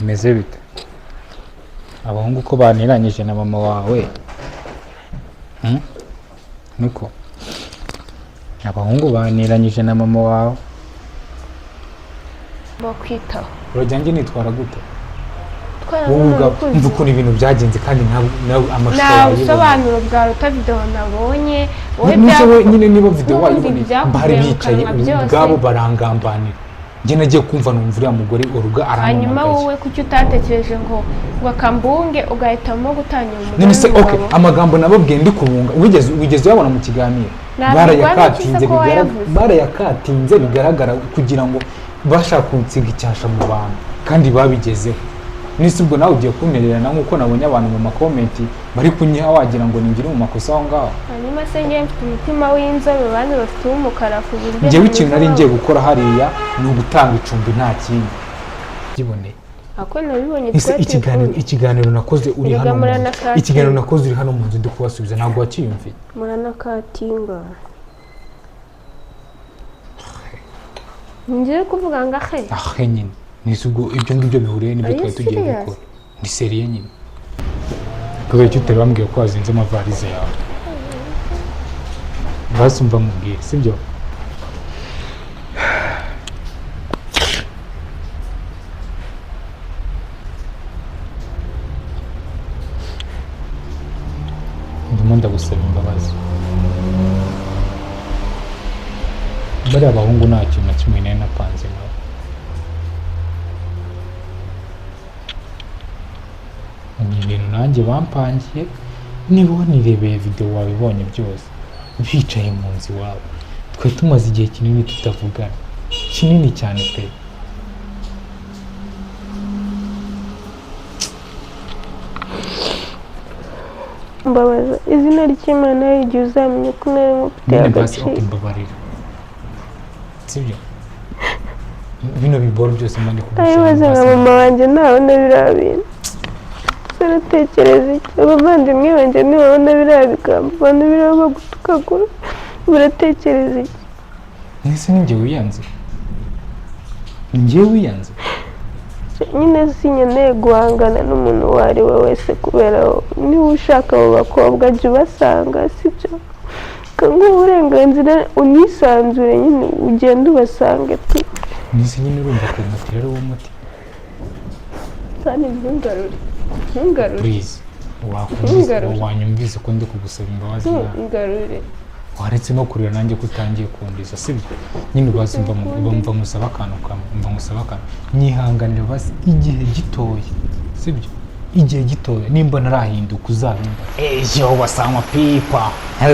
Bimeze bite? Abahungu ko baniranyije na mama wawe? Hmm? Niko abahungu baniranyije na mama wawe. Bakwitaho. Urajya njye nitwara gute? Twara Wowe n'umuntu ubwawe ukuze. umva ukuntu ibintu byagenze, kandi nawe amashusho Nta wayibonye. busobanuro bwa ruta video nabonye wowe. Nuse we nyine niba video n'ubundi wayiboneye, byakuvuye bari mu bicaye kanwa byose. Ubwabo barangambanira. Njye nagiye kumva numva uriya mugore uruga Hanyuma arampamagaye. wowe kuki utatekereje ngo akambunge, ugahitamo gutangira umugore None se, okay, n'umugabo? Amagambo nababwiye ndi kubunga, wigeze uyabona mu kiganiro? Ntabwo. Barayakatinze. Ko wayavuze. Barayakatinze bigaragara kugira ngo bashaka kunsiga icyasha mu bantu, kandi babigezeho. Nise ubwo nawe ugiye kuntererana nk'uko nabonye abantu mu makomenti bari kunyiha, wagira ngo ningire mu makosa aho ngaho. Hanyuma se njyewe mfite umutima w'inzobe, abandi bafite uw'umukara, ku buryo Njyewe ikintu nari ntameze ngiye gukora hariya ni ugutanga icumbi, nta kindi giboneye. Ako nabibonye. Ese Twari turi ikiganiro kumwe. Ikiganiro nakoze uri Erega hano mu nzu, muranakatinga. ikiganiro nakoze uri hano mu nzu ndi kubasubiza, ntabwo wakiyumviye? Muranakatinga, ngiye kuvuga ngo ahe. Ahe nyine, nise ubwo ibyo ngibyo bihuriye n'ibyo Are you twari tugiye serious? gukora? Ni sérieux nyine. Kubera icyo utari wambwiye ko wazinze amavarize yawe? Basi umva mubwire, sibyo? Ndimo ndagusaba imbabazi. Bariya bahungu nta kintu na kimwe nari napanze nabo. Ni ibintu nanjye bampangiye. Niba wanirebeye video wabibonye byose, bicaye mu nzu iwabo. Twe tumaze igihe kinini tutavugana, kinini cyane pe. Mbabaza izina ry'Imana, igihe uzamenya ko nari mufitiye Nyine basi, agaciro. Okay, mbabarira, sibyo? Bino biboro byose mba ndi kugushyira Ayibaze nka basi. Mama wanjye ntabona biriya bintu, baratekereza iki? Abavandimwe banjye ntibabona biriya bigambo, abantu biriya bagutukagura, baratekereza iki? Mwese ni njye wiyanze, ni njye wiyanze. Nyine sinkeneye guhangana n'umuntu uwo ari we wese kubera wowe. Niba ushaka abo bakobwa, jya ubasanga, sibyo? Nguhe uburenganzira unisanzure nyine, ugende ubasange tu. Mwese nyine urumva ko umuti rero w'umuti. Kandi ntungarure, ntungarure. Please, wakumvise? Ntungarure. Wanyumvise ko ndi kugusaba imbabazi nawe? Ntungarure. Waretse no kurira nanjye ko utangiye kundiza, sibyo? Nyine basi mva ngusaba akantu kamwe, mva ngusaba akantu, nyihanganira basi igihe gitoya, sibyo? Igihe gitoya, nimba narahinduka uzabimba. Ejo wasanywa pipa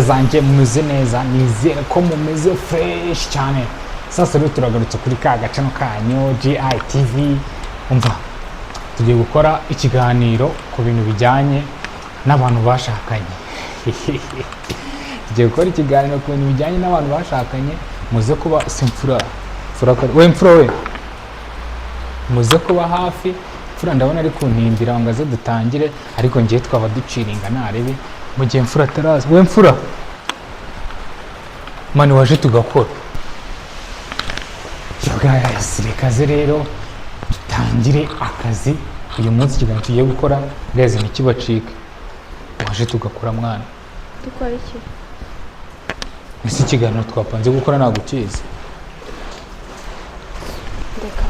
zanjye. Mumeze neza? Nizere ko mumeze fresh cyane. Sasa rero turagarutse kuri ka gacano kanyu GITV. Umva, tugiye gukora ikiganiro ku bintu bijyanye n'abantu bashakanye. Tugiye gukora ikiganiro ku bintu bijyanye n'abantu bashakanye. Muze kuba si mfura, mfura we, mfura we, muze kuba hafi. Mfura ndabona ari kuntindira ngo aze dutangire, ariko ngiye twaba duciringa narebe mu gihe mfura ataraza. We mfura, mani waje tugakora. Yo guys, reka ze rero dutangire akazi. Uyu munsi ikiganiro tugiye gukora, guys, ntikibacike. Waje tugakora, mwana? Dukora iki? Ese ikiganiro twapanze gukora ntabwo ukizi? Reka.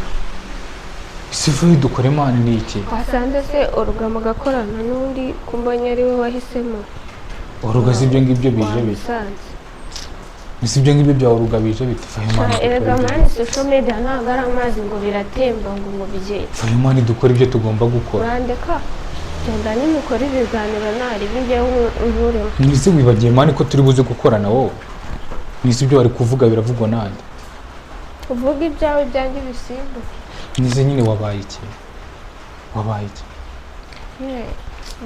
Ese vuba dukore, mani, ni iki? Wasanze se urugamo gakorana n'undi kumbonye ari we wahisemo? Uruga si ibyo ngibyo bije bite? Wamusanze. Ese ibyo ngibyo bya uruga bije bite? Fayimani, Erega mani, social media ntabwo ari amazi ngo biratemba ngo bigende. Fayimani, dukore ibyo tugomba gukora. Urandeka, genda nyine ukore ibiganiro, ntari njyewe nkuremo. Mwese wibagiye, mani, ko turi buze gukorana wowe? Mwese ibyo bari kuvuga biravugwa nande? Uvuga ibyawe, ibyanjye bisimbuke. Mwese nyine wabaye iki? Wabaye iki? Nyine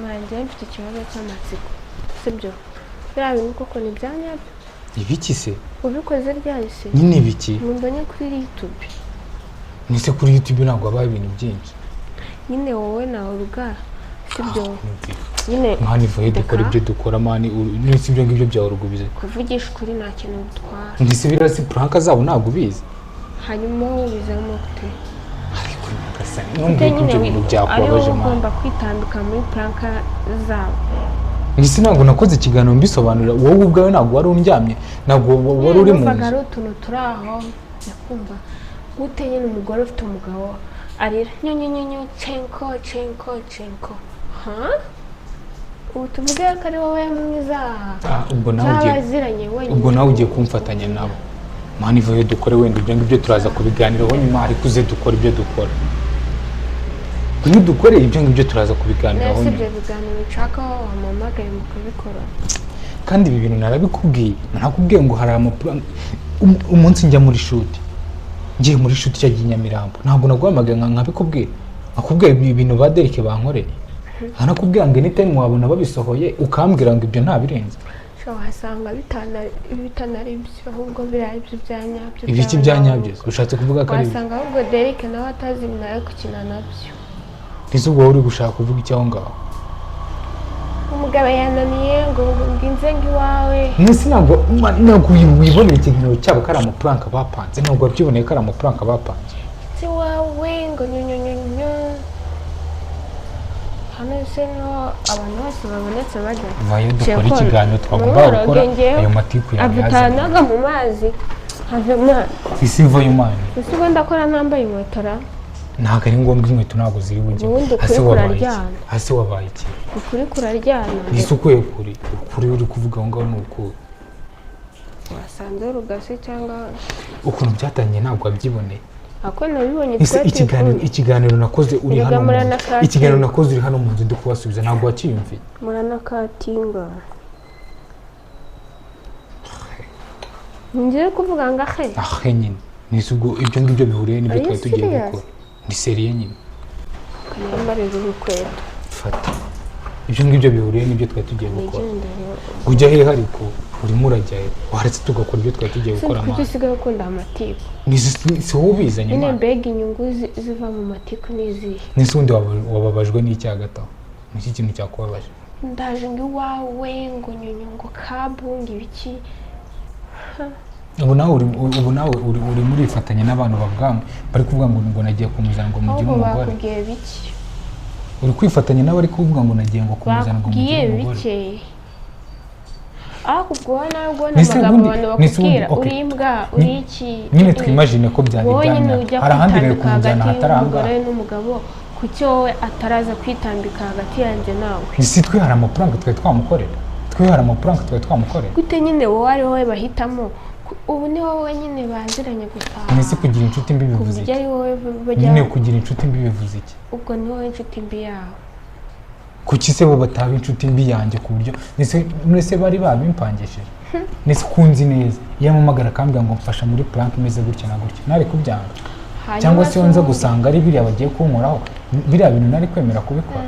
mwanjye mfite ikibazo cy'amatsiko, sibyo? Biriya bintu koko ni ibya nyabyo? Ibiki se? Ubikoze ryahise. Nyine ibiki? Mbonye kuri YouTube. Mwese kuri YouTube ntabwo habaye ibintu byinshi. Nyine wowe nawe uruga, sibyo nyine? Mani, vaye dukora ibyo dukora, mani. Mwese ibyo ngibyo bya urugubize. Kuvugisha ukuri nta kintu bitwara. Mwese biriya si prank zabo, ntabwo ubizi? Hanyuma wowe ubizamo gute? Ariko nyagasani. Nyagasani, ntumbwire ko ibyo bintu ari byakubabaje wowe mwana. ugomba kwitandukanya muri prank zabo. Ese ntabwo nakoze ikiganiro mbisobanurira? Wowe ubwawe ntabwo wari undyamye, ntabwo wari uri mu Numvaga nzu. ari utuntu turi aho, ndakumva gute nyine umugore ufite umugabo arira nyonyonyonyo, cenko cenko cenko, ha ubu tuvuge ko ari wowe mwiza? Ah, ubwo nawe ugiye Z'abaziranye wenyine. Ubwo nawe ugiye kumfatanya nabo mani. Ivayo dukore, wenda ibyo ngibyo turaza kubiganiraho nyuma, ariko uze dukore ibyo dukora. Iyo dukore ibyo ngibyo turaza kubiganiraho Nese nyuma. ibyo biganiro nshaka wampamagaye mu kubikora? Kandi ibi bintu narabikubwiye, narakubwiye ngo hari amaplan. Umunsi njya muri shoot, ngiye muri shoot cya gihe i Nyamirambo, ntabwo naguhamagaye nkabikubwira, nakubwiye ibi bintu ba Derek bankoreye, nkanakubwira ngo anytime wabona babisohoye, ukambwira ngo ibyo nta birenze. Ushobora wasanga bitanari byo, ahubwo biriya ibyo bya nyabyo. Ibiki Byaba bya nawe. nyabyo? Ushatse kuvuga ko ari Wasanga ahubwo Derek nawe atazi ibintu ari gukina nabyo. Ese ubwo wowe uri gushaka kuvuga iki aho ngaho? Umugabo yananiye ngo nginze ngo iwawe. Mwese ntabwo wiboneye ikiganiro cyabo ko ari amaprank bapanze? Ntabwo wabyiboneye ko ari amaprank bapanze? Nzi iwawe ngo nyonyonyonyo, hano se niho abantu bose babonetse bajya. Vayo dukora Shekon, ikiganiro twagomba gukora. Ayo matiku yawe yazanye. Avutanaga mu mazi have mwana. Isi vayo mani. Ese ubwo ndakora ntambaye inkweto ra? Ntabwo ari ngombwa, inkweto ntabwo ziri bujye. Ubundi ukuri Hasi wabaye iki? kuraryana. Hasi wabaye iki? Ukuri kuraryana. Ese ukuye kuri ukuri uri kuvuga aho ngaho ni ukuhe? Wasanze urugasi cyangwa? Ukuntu byatangiye ntabwo wabyiboneye? Ako nabibonye. Ese Twari turi ikiganiro kumwe. Ikiganiro nakoze uri Erega hano mu nzu, muranakatinga. ikiganiro nakoze uri hano mu nzu ndi kubasubiza, ntabwo wakiyumviye? Muranakatinga, ngiye kuvuga ngo ahe. Ahe nyine nise ubwo ibyo ngibyo bihuriye n'ibyo Are you twari tugiye serious? gukora? Ni sérieux nyine. Kanambarira urukweto. Fata, ibyo ngibyo bihuriye n'ibyo twari tugiye gukora? Nigendere. Ujya hehe? Ariko urimo urajya he? Waretse tugakora ibyo twari tugiye gukora? Kuki Mwana, usigaye ukunda amatiku? Si wowe ubizanye? Nyine Mwana, mbega inyungu ziva mu matiku ni izihe? Nese ubundi wababajwe n'icyaha gataho? Ni iki kintu cyakubabaje? Ndaje ngo iwawe ngo nyonyo ngo kabu ngo ibiki. Ubu nawe uri murifatanya n'abantu bavuga, bari kuvuga ngo nagiye kumuzana ngo mugire Ahubwo umugore. bakubwiye biki? Uri kwifatanya n'abari kuvuga ngo nagiye ngo kumuzana ngo Bakubwiye mugire umugore. bike, ariko ubwo wowe nawe ubona Nese amagambo ubundi- abantu nese ubundi, bakubwira, okay. uri imbwa, uri iki. Nyine twimagine ko byari Wowe nyine ibya ujya hari ahandi nari kwitambika kumujyana hagati hatari ahangaha. y'umugore n'umugabo, kuki wowe ataraza kwitambika hagati yanjye nawe? Ese twe hari amafaranga twari twamukorera? Twe hari amafaranga twari twamukorera? Gute nyine wowe ari wowe bahitamo? Ubu ni wowe nyine baziranye gusa. Mwese kugira inshuti mbi Ku bivuze buryo iki? ari wowe bajya. Nyine kugira inshuti mbi bivuze iki? Ubwo ni wowe inshuti mbi yawe. Kuki se bo bataba inshuti mbi yanjye ku buryo nese bari babimpangishije? Nese kunzi neza, iyo ampamagara akambwira ngo mfasha muri prank imeze gutya na gutya, nari kubyanga? Hanyuma Cyangwa se iyo nza ubundi- gusanga ari biriya bagiye kunkoraho, biriya bintu nari kwemera kubikora?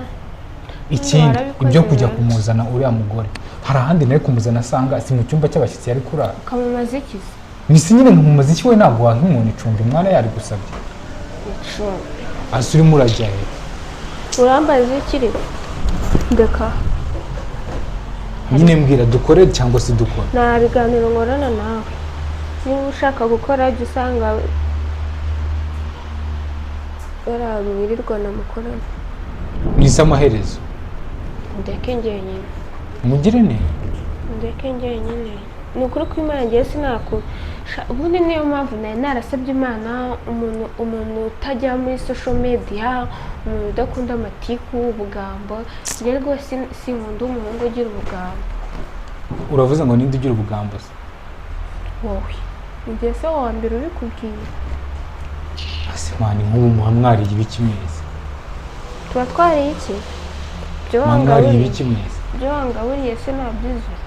Ikindi, Warabikoze ibyo kujya rero. kumuzana uriya mugore, hari ahandi nari kumuzana asanga si mu cyumba cy'abashyitsi yari kurara? Ukamumaza iki se? Nisi nyine nkamumaza iki? We ntabwo waha umuntu icumbi umwana yarigusabye? Icumbi. Ase urimo urajya he? Urambaza ikiri ndeka. Nyine mbwira, dukore cyangwa se dukore? Nta biganiro nkorana nawe. Niba ushaka gukora, jya usanga bariya mwirirwana mukorana. Nise amaherezo. Ndeke njyenyine. Mugire neza. Ndeke njyenyine, ni ukuri ko Imana ngiye sinakura. Ubundi niyo mpamvu nari narasabye Imana umuntu utajya muri social media, umuntu udakunda amatiku, ubugambo. Njye rwose sinkunda umuhungu ugira ubugambo. Uravuze ngo ninde ugira ubugambo se? Wowe igihe se wa mbere ubikubwiye. Ase mani, nk'ubu muba mwariye ibiki mwese? Tuba twariye iki? Ibyo Muba mwariye wangaburiye. ibiki mwese? Ibyo wangaburiye se ntabyuzuye?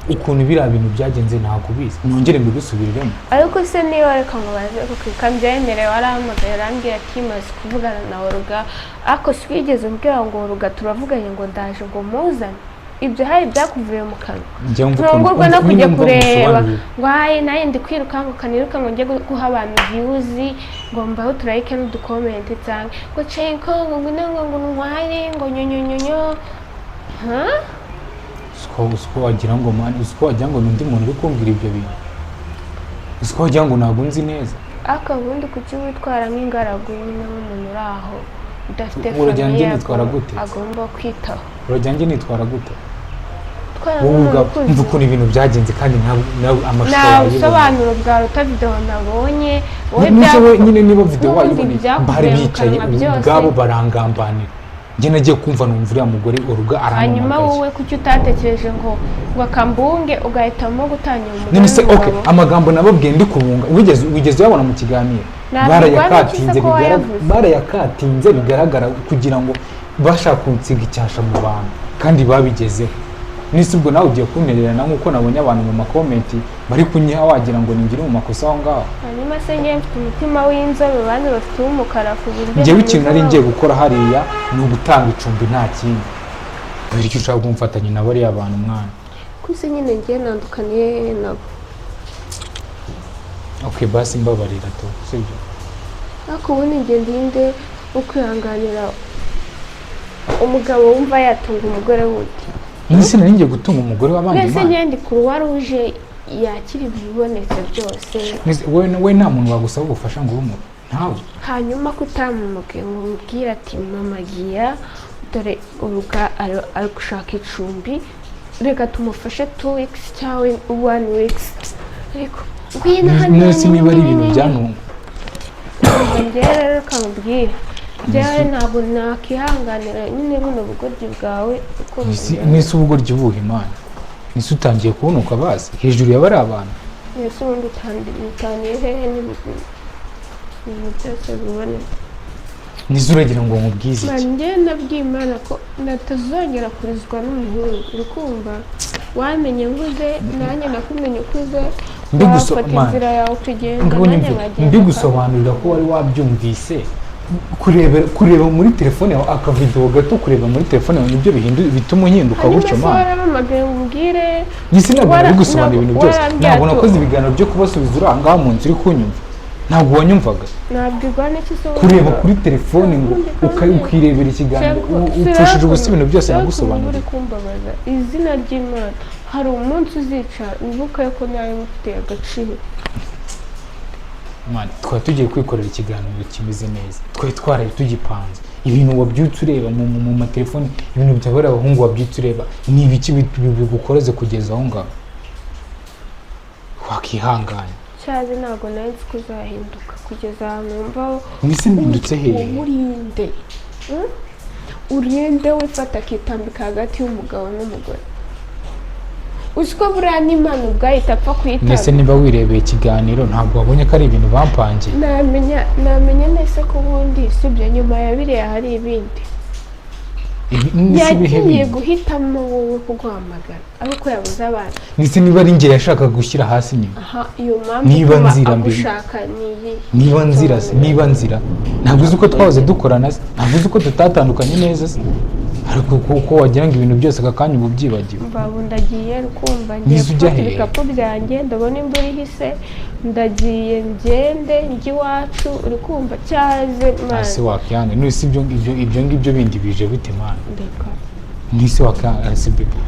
Ukuntu biriya bintu byagenze ntabwo ubizi, nongere mbigusubiriremo? Ariko se niba, reka ngo baze kukambyemere, warahamagaye urambwira ati maze kuvugana na Oruga, ariko si wigeze umbwira ngo Oruga turavuganye, ngo ndaje ngo muzane. Ibyo hari byakuvuye mu kanwa? Njya mva Ntungurwa no nyine kujya mva kureba ngusobanurire. ngo hayi nawe ndi kwiruka, ngo kaniruka ngo njye guha abantu views, ngo mbaho uturayike n'uducomment nsange ngo cenko ngo ngwino ngo ntware ngo nyonyonyonyo, ha. Usiko wagira ngo mani, usiko wagira ngo ni undi muntu uri kumbwira ibyo bintu, usiko wagira ngo ntabwo nzi neza. Ariko ubundi kuki witwara nk'ingaragu nyine, nk'umuntu uri aho udafite Urugero njye famille nitwara gute? agomba kwitaho? Urugero njye nitwara gute? Twara Wowe nk'umuntu ubwawe ukuze. umva ukuntu ibintu byagenze, kandi nawe amashusho Nta wayibonye. busobanuro bwa ruta videwo nabonye wowe. Nise we nyine, niba video n'ubundi wayiboneye, byakuvuye bari mu bicaye kanwa byose. ubwabo barangambanira. Njye nagiye kumva numva uriya mugore uruga Hanyuma arampamagaye. wowe kuki utatekereje ngo akambunge, ugahitamo gutangira umugore None se okay, n'umugabo? amagambo nababwiye ndi kubunga, wigeze uyabona mu kiganiro? Ntabwo. Barayakatinze. Ko wayavuze. Barayakatinze bigaragara kugira ngo bashaka kunsiga icyasha mu bantu, kandi babigezeho. Nise ubwo nawe ugiye kuntererana nk'uko nabonye abantu mu makomenti bari kunyiha, wagira ngo ningire mu makosa aho ngaho. Hanyuma se njyewe mfite umutima w'inzobe, abandi bafite uw'umukara, ku buryo Njyewe ikintu nari ntumeze ngiye gukora hariya ni ugutanga icumbi, nta kindi. Kubera icyo ushaka kumfatanya na bariya bantu, mwana? Kuko nyine ngiye nandukaniye hehe nabo? Okay, basi mbabarira tu, sibyo? Ariko ubundi njye ndinde wo kwihanganira umugabo wumva yatunga umugore wundi? Nise nari ngiye gutunga umugore w'abandi, Mbese Mana? njye ndi Croix Rouge yakira ibibonetse byose? Nise we nta muntu wagusaba ubufasha ngo ubumuhe? Ntawe? Hanyuma ko utamumubwiye ngo umubwire ati: "Mama giya, dore uruga ari gushaka icumbi, reka tumufashe 2 weeks cyangwa one weeks, ariko ngwino hano." Nese niba ari ibintu byantunga Njyewe rero kamubwire, njyewe ntabwo nakihanganira nyine buno bugoryi bwawe uko bungana. Nise ubugoryi buha Imana? Nise utangiye kubunuka bazi hejuru ya bariya bantu? Mbese ubundi utaniye hehe n'ibintu byose biboneka? Nise uragira ngo nkubwize iki? Njye nabwiye Imana ko natazongera kurizwa n'umuhungu. Uri kumva, wamenye nkuze, nanjye nakumenye ukuze. Wafata Man, inzira yawe ukagenda, ngaho nanjye nyumve, nkagenda. Mbigusobanurira ko wari wabyumvise, kureba muri telefone yawe akavidewo gato, kureba muri telefone yawe nibyo bituma uhinduka Hanyuma gutyo? se Mana. warampamagaye ngo umbwire? Njye ntabwo nabigusobanura ibintu byose. Warambwiye Ntabwo ati- nakoze ibiganiro byo kubasubiza uri aha ngaha mu nzu uri kunyumva. Ntabwo wanyumvaga. Nabwirwa n'iki se Kureba wowe? kuri telefone ngo ukirebera ikiganiro, upfushije ubusa ibintu byose nagusobanuriye. Uri kumbabaza, izina ry'Imana, hari umunsi uzicara wibuka ko nawe mufitiye agaciro. Man, twari tugiye kwikorera ikiganiro kimeze neza, twari twaraye tugipanze. Ibintu wabyutse ureba mu matelefoni, ibintu bya bariya abahungu wabyutse ureba, ni ibiki bigukoreze kugeza aho ngaho? Wakihanganye. Cyazi ntabwo nari nzi ko uzahinduka kugeza ahantu wumva. Mwese mpindutse hehe? Urinde. Urinde wifata akitambika hagati y'umugabo n'umugore. Uzi ko buriya n'Imana ubwayo itapfa Mbese kuyitambika? niba wirebeye ikiganiro, ntabwo wabonye ko ari ibintu bampangiye? Namenya nese ko ubundi usibye nyuma ya biriya hari ibindi? Nese ibihe Yagiye bindi? guhitamo wowe kuguhamagara ariko yabuze abana. Ndetse niba ari njye yashakaga gushyira hasi nyuma? Aha, iyo mpamvu Niba ituma nzira mbere. agushaka ni iyi? Niba nzira se, niba nzira, ntabwo uzi ko twahoze dukorana se? Ntabwo uzi ko tutatandukanye neza se? Ariko kuko wagira ngo ibintu byose aka kanya uba ubyibagiwe. Mbabu, ndagiye, kumva ngiye Nize ujya gufata hehe? ibikapu byanjye, ndabona imvura ihise, ndagiye, ngende njye iwacu. Uri kumva, cyaze Hasi mani. wakihanga none si ibyo ngibyo bindi bije bite, mani? Ndeka. Nise wakihanga se bebe,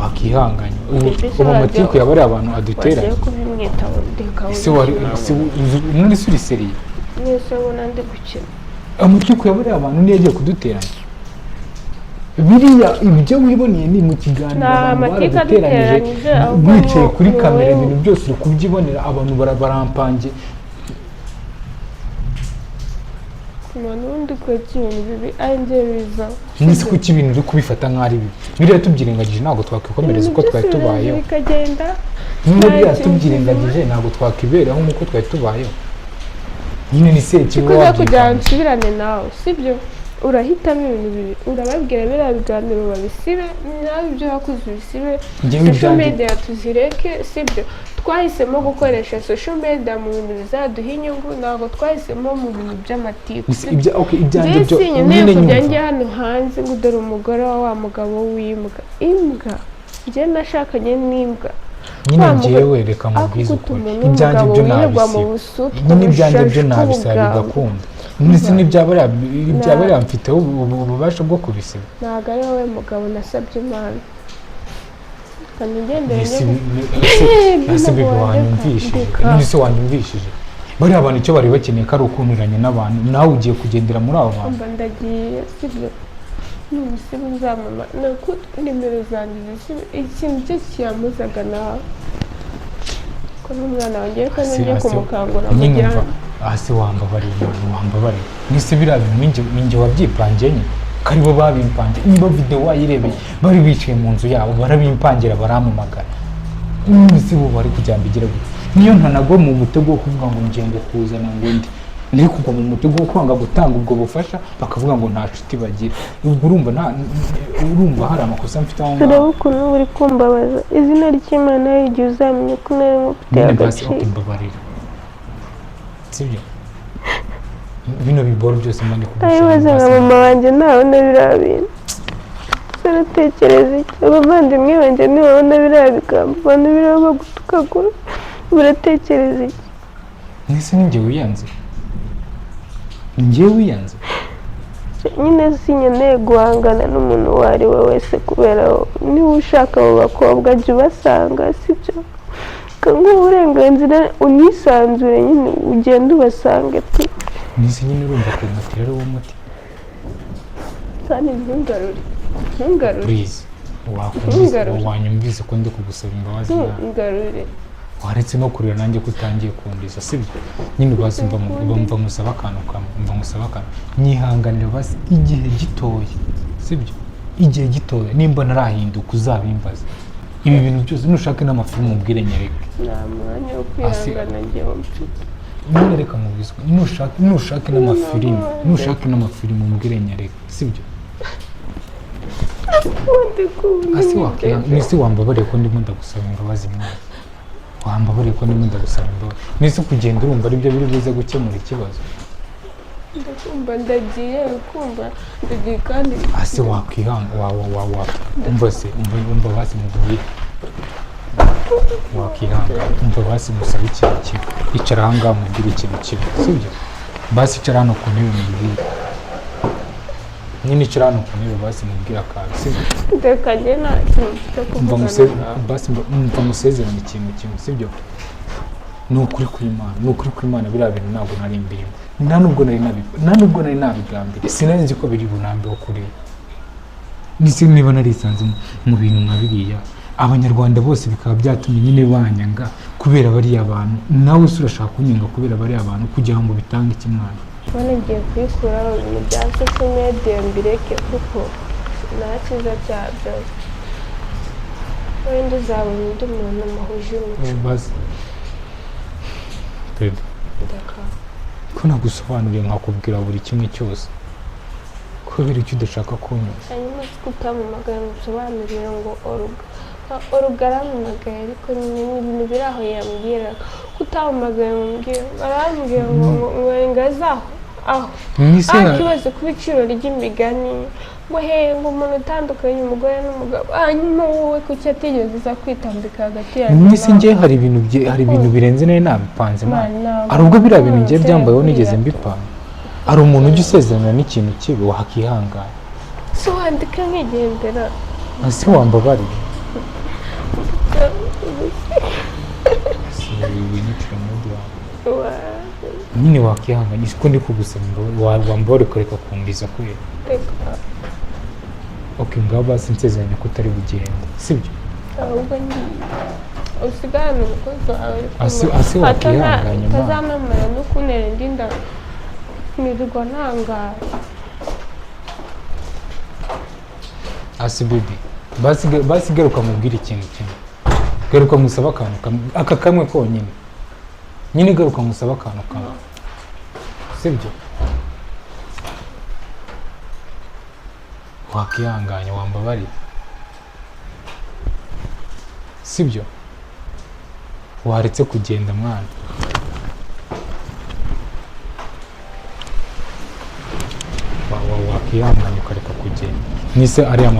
wakihanganye ubu. Bebe se Ubu amatiku yaba ari abantu aduteranye. Wagiye kubimwitaho, ndeka. Ese wari ese none se uri sérieux? Mwese ubona ndi gukina? Amatiku yaba ari abantu niyo agiye kuduteranya. Biriya ibyo wiboneye ni mu kiganiro, Nta abantu matiku baraduteranyije. aduteranyije, ahubwo Bicaye kuri ni kamera, wowe. ibintu byose uri kubyibonera, abantu barampange. N'ubundi kureka ibintu bibi ari njye biza. Nise kuki ibintu uri kubifata nk'aho ari bibi? Biriya tubyirengagije ntabwo twakwikomereza uko twari tubayeho. Bikagenda. Nyine Nta biriya kintu. tubyirengagije ntabwo twakiberaho nk'uko twari tubayeho. Nyine ni sekibi. Sikuza kugira ngo Wabyivanga. nsubirane nawe, sibyo? Urahitamo ibintu bibiri: urababwira biriya biganiro babisibe, nawe ibyo wakoze ubisibe, Njyewe social ibyanjye media tuzireke, sibyo? Twahisemo gukoresha social media mu bintu bizaduha inyungu, ntabwo twahisemo mu bintu by'amatiku. Nise ibya okay, ibyanjye Njye byo sinkeneye nyine kujya nyumva. njya hano hanze ngo dore umugore wa wa mugabo w'imbwa. Imbwa, njye nashakanye n'imbwa. Nyine Wa njyewe reka nkubwize Ariko ukuri, umuntu ibyanjye w'umugabo byo wirirwa mu nabisiba. busutwa, Nyine ibyanjye byo ubushashi nabisiba bw'ubugabo. bigakunda. Nise n'ibyaba bariya mfiteho ububasha bwo kubisiba? Ntabwo ari wowe mugabo nasabye Imana. Kandi ngendere Nise njye ese ntabwo bebe wandeka, wanyumvishije? ndeka. Nise wanyumvishije? Bariya bantu icyo bari bakeneye ko ari ukunturanya n'abantu, nawe ugiye kugendera muri abo bantu. Mba ndagiye, sibyo? N'ubusibe uzamama nako nimero zanjye zisibe, ikintu cyose kiyamuzaga nawe ko n'umwana wanjye, reka nongeye kumukangura nyine mugira umva, hasi wambabariye umuntu, wambabariye nise biriya bintu ninjye wabyipangiye nyine, ko aribo babimpangiye. Niba video wayirebeye, bari bicaye mu nzu yabo barabimpangira, barampamagara. None se bo bari kugira ngo igere gute? Niyo ntanagwa mu mutego wo kuvuga ngo ngende kuzana ngo ndi nari kugwa mu mutego wo kwanga gutanga ubwo bufasha, bakavuga ngo nta nshuti bagira. Ubwo urumva nta urumva hari amakosa mfite aho Turebe ngaho? ukuntu uri kumbabaza. Izina ry'Imana, igihe uzamenya ko nari ngufitiye Nyine basi, agaciro. okay, mbabarira, sibyo? Bino biboro byose mba ndi kugusaba Ndabibaza nka basi. mama wanjye ntabona biriya bintu, baratekereza iki? Abavandimwe banjye ntibabona biriya bigambo, abantu biriya bagutukagura, baratekereza iki? Mwese ni njye wiyanze, ni njye wiyanze. Nyine sinkeneye guhangana n'umuntu uwo ari we wese kubera wowe. Niba ushaka abo bakobwa, jya ubasanga, sibyo? Nguha uburenganzira unisanzure nyine, ugende ubasange pe. Mwese nyine urumva kunkatira ari wo muti? Kandi ntungarure, ntungarure. Please, wakumvise? Ntungarure. Wanyumvise ko ndi kugusaba imbabazi nawe? Ntungarure. Waretse no kurira nanjye ko utangiye kundiza, sibyo? Nyine basi mva ngusaba akantu kamwe, mva ngusaba akantu, nyihanganira basi igihe gitoya, sibyo? Igihe gitoya, nimba narahinduka uzabimbaza. Ibi bintu byose nushake n'amafilmu umbwire nyereke. Nta mwanya wo kwihangana njyewe mfite. Nyine reka mubwize ukuri, nushake n'amafilmu, nushake n'amafilmu umbwire nyereke, sibyo? Ubundi kumva Ase nise wambabariye ko ndimo ndagusaba imbabazi mwana? Wambabariye ko ndimo ndagusaba imbabazi? Nise kugenda urumva aribyo biri buze gukemura ikibazo? Ndakumva, ndagiye, ukumva ndagiye kandi. Ase wakwihanga wa wa wa wa umva se, umva, umva basi mubwire, wakihanga, umva basi musabe ikintu kimwe. Icara ahangaha mubwire ikintu kimwe, sibyo? Basi icara hano ku ntebe mubwire. Nyine icara hano ku ntebe basi mubwire akantu, sibyo? Reka njye nta kintu mfite Umva kuvugana nawe. Basi umva musezerane ikintu kimwe, sibyo? Ni ukuri kw'Imana, ni ukuri kw'Imana, biriya bintu ntabwo nari mbirimo, nta nubwo nari nabigambiriye. Sinari nzi ko biri bunambeho kuri nise niba narisanze mu bintu nka biriya, abanyarwanda bose bikaba byatumye nyine banyanga kubera bariya bantu. Nawe se urashaka kunyanga kubera bariya bantu kugira ngo bitange iki, mwana? None ngiye kuyikuraho ibintu bya social media mbireke, kuko nta cyiza cyabyo. Wenda uzabona undi muntu muhuje umuco. Basi Bebe, Ndeka. ko nagusobanuriye nkakubwira buri kimwe cyose, kubera icyo udashaka kunywa? Hanyuma si utampamagaye ngo usobanurire ngo oruga oruga arampamagaye, ariko nyine ni ibintu biri aho yambwiraga ko utampamagaye ngo umbwire, arambwira ngo ngaze aho aho. Mwise Ah, ikibazo ku biciro ry'imigani, ngo he, ngo umuntu utandukanye umugore n'umugabo, hanyuma wowe kuki atigeze uza kwitambika hagati yanjye Mwise nawe? njye hari ibintu birenze nari nabipanze mwana. Mwana, Hari ubwo biriya bintu ngiye ntabwo byambayeho utera nigeze mbipanga? Hari umuntu ujya usezerana n'ikintu kibi? Wakihangana. Si wandika nkigendera. Ese wambabariye? Winyicira muri wawe. Nyine wakihangana ko ndi kugusaba imbabazi, wambabariye ukareka kumbiza kwera? Reka. Ok, ngaho basi nsezeranye ko utari bugende, sibyo? Ahubwo ngiye usigarane umukozi wawe. Ase wakihanganye, ma. Utazamamara no kuntera indi nda nirirwa ntangara. Asi bibi, basi basi garuka mubwire ikintu kimwe, garuka musaba akantu kamwe, aka kamwe konyine. Nyine garuka musaba akantu kamwe, sibyo? Wakihanganye, wambabariye, sibyo? Waretse kugenda mwana? Wakihanganye ukareka kugenda? Nise ariya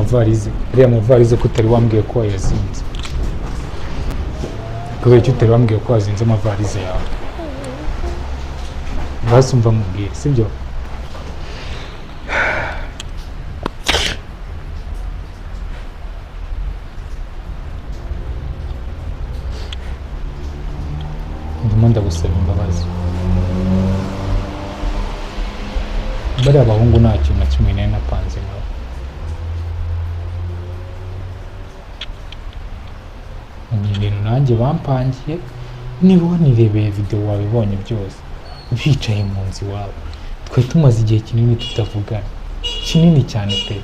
mavarize ko utari wambwiye ko wayazinze? Kubera icyo utari wambwiye ko wazinze amavarize yawe? Basi umva mubwire, sibyo? Ndimo ndagusaba imbabazi. Bariya bahungu nta kintu na kimwe nari napanze nabo. Ni ibintu nanjye bampangiye. Niba wanirebeye videwo wabibonye byose, bicaye mu nzu iwabo. Twari tumaze igihe kinini tutavugana, kinini cyane pe.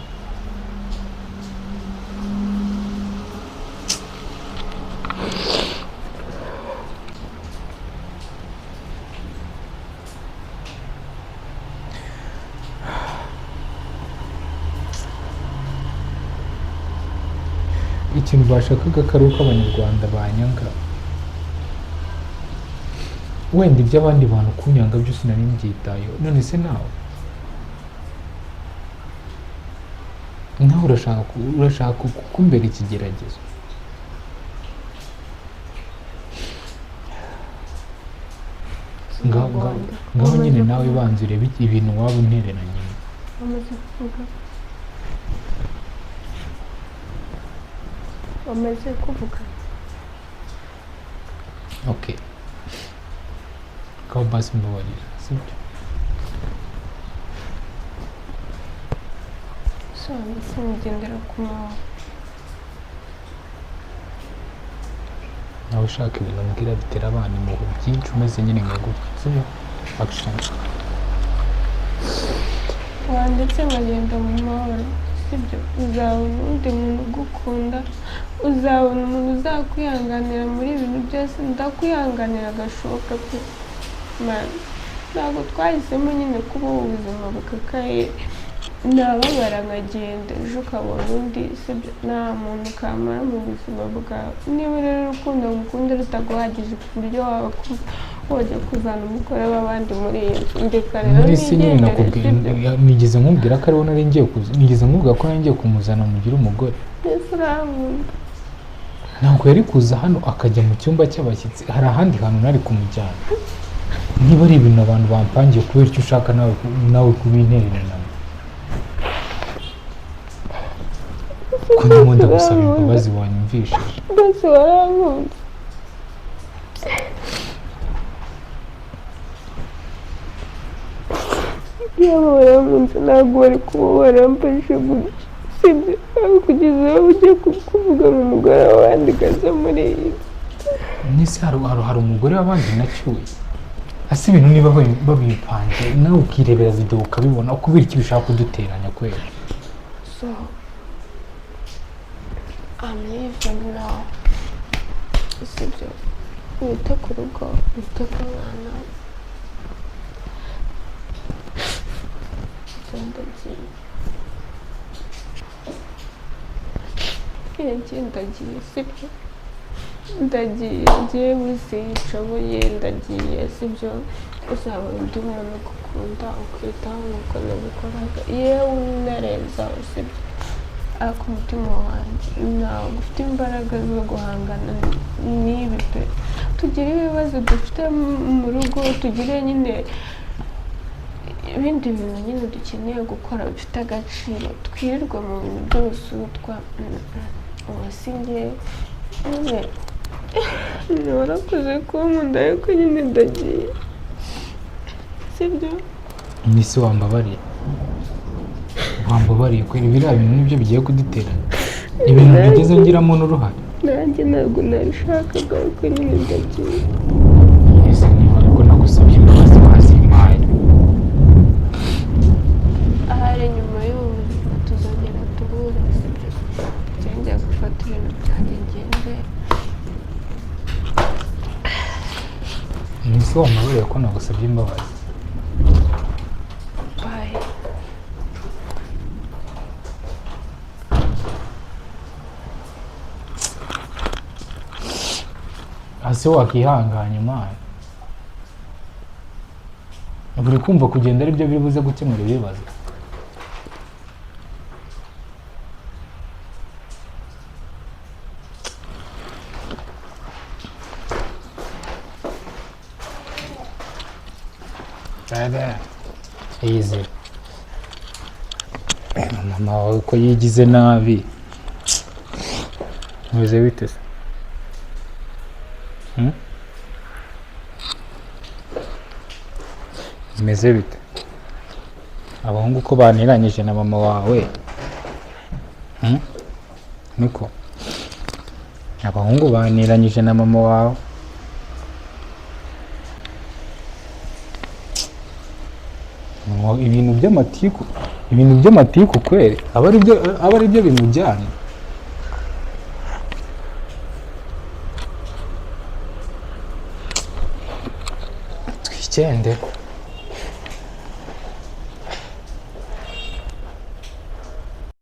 Ikintu bashakaga ko ari uko Abanyarwanda banyanga. Wenda iby'abandi bantu kunyanga byose nari mbyitayeho. None se nawe urashaka kumbera ikigeragezo? Ngaho ngaho ngaho nyine nawe banza urebe ibintu waba untereranye. Wamaze kuvuga? Wamaze kuvuga? Okay, ngaho basi mbabarira, sibyo? So ndetse ngendera ku murongo. Nawe ushaka ibintu mbwira bitera abana impuhwe byinshi, umeze nyine nka gutya, sibyo? Action. Wandetse nkagenda mu mahoro, sibyo? Uzabona undi muntu ugukunda, uzabona umuntu uzakwihanganira muri ibintu byose. Ndakwihanganira agashoboka pe. Man, ntabwo twahisemo nyine kubaho ubuzima bukakaye. Nababara nkagenda, ejo ukabona undi, sibyo? Nta muntu kamara mu buzima bwawe. Niba rero urukundo ngukunda rutaguhagije ku buryo waba wajya kuzana umugore w'abandi muri iyi nzu, ndeka rero Muri si nyine nigendere, nakubwiye. Sibyo? Nigeze nkubwira ko ariwo nari ngiye kuza? Nigeze nkubwira ko nari ngiye kumuzana mugire umugore? Mbese urankunda? Ntabwo yari kuza hano akajya mu cyumba cy'abashyitsi. Hari ahandi hantu nari kumujyana. Niba ari ibintu abantu bampangiye, kubera icyo ushaka nawe kubintererana, ko ndimo ndagusaba imbabazi, wanyumvishije? Mbese warankunze? Yaba warankunze ntabwo wari kuba waramfashe gutya, sibyo? Aho kugeza aho ujya kuvuga ngo umugore w'abandi ukaza muri iyi nzu. Nese hari umugore w'abandi nacyuye? Ese ibintu niba babipangiye, nawe ukirebera videwo ukabibona, kubera icyo ushaka kuduteranya kwera? So I'm leaving now, sibyo? Wite ku rugo, wite ku mwana. So ndagiye. Yagiye, ndagiye, sibyo? Ndagiye njyewe, sinshoboye, ndagiye, sibyo? Uzabona undi muntu ugukunda, ukwitaho nk'uko nabikoraga, yewe unarenza, sibyo? Ariko umutima wanjye ntabwo ufite imbaraga zo guhangana n'ibi pe. Tugire ibibazo dufite mu rugo, tugire nyine ibindi bintu nyine dukeneye gukora bifite agaciro, twirirwa mu bintu by'ubusutwa. Ubu si njye nyine. Warakoze kunkunda, ariko nyine ndagiye, sibyo? Nese wambabariye? Wambabariye kwera? Biriya bintu nibyo bigiye kuduteranya, ibintu ntigeze ngiramo n'uruhare. Nanjye ntabwo nabishakaga, ariko nyine ndagiye. Ese niba ko nagusabye imbabazi wazimpaye? Ahari nyuma y'ubu buzima tuzongera duhure, sibyo? Njye gufata ibintu byanjye ngende. Nese wambabariye ko nagusabye imbabazi? Bye. Ase wakihanganye mana, buri kumva kugenda aribyo biri buze gukemura ibibazo? Iyizire mama wawe ko yigize nabi. Meze bite se? Hmm? Bimeze bite? Abahungu ko banteranyije na mama wawe? Hmm? Niko abahungu banteranyije na mama wawe. Ngo ibintu by'amatiku, ibintu by'amatiku kweri, aba ari byo bimujyana. Twikende.